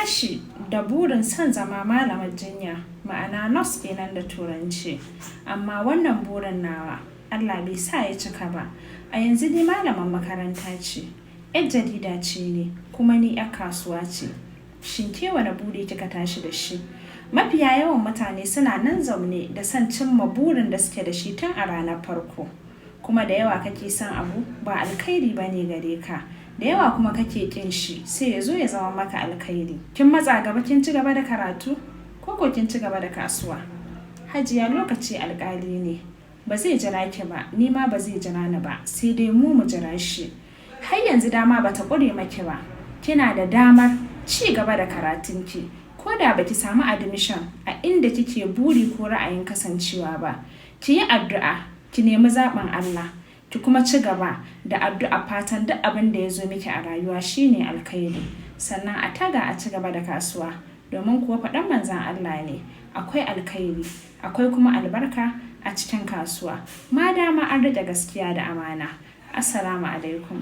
Tashi da burin son zama malamar jinya, ma'ana nurse kenan da Turanci. Amma wannan burin nawa Allah bai sa ya cika ba. A yanzu ni malamar makaranta ce, 'yar jarida ce ni, kuma ni 'yar kasuwa ce. Shin ke wane buri kika tashi da shi? Mafiya yawan mutane suna nan zaune da son cimma burin da suke da shi tun a ranar farko. Kuma da yawa kake son abu ba alkhairi ba ne gare ka. Da yawa kuma kake ƙin shi sai ya zo ya zama maka alkhairi. Kin matsa gaba, kin ci gaba da karatu ko ko kin ci gaba da kasuwa? Hajiya, lokaci alƙali ne. Ba zai jira ki ba, ni ma ba zai jira ni ba, sai dai mu mu jira shi. Har yanzu dama bata ƙure maki ba. Kina da damar ci gaba da karatunki ko da baki samu admission a inda kike buri ko ra'ayin kasancewa ba. Ki yi addu'a, ki nemi zaɓin Allah, ki kuma ci gaba da addu'a fatan duk abin da ya zo miki a rayuwa shine alkhairi. Sannan a taga a ci gaba da kasuwa, domin kuwa faɗan Manzon Allah ne, akwai alkhairi, akwai kuma albarka a cikin kasuwa. Ma dama an riƙe gaskiya da amana. Assalamu alaikum.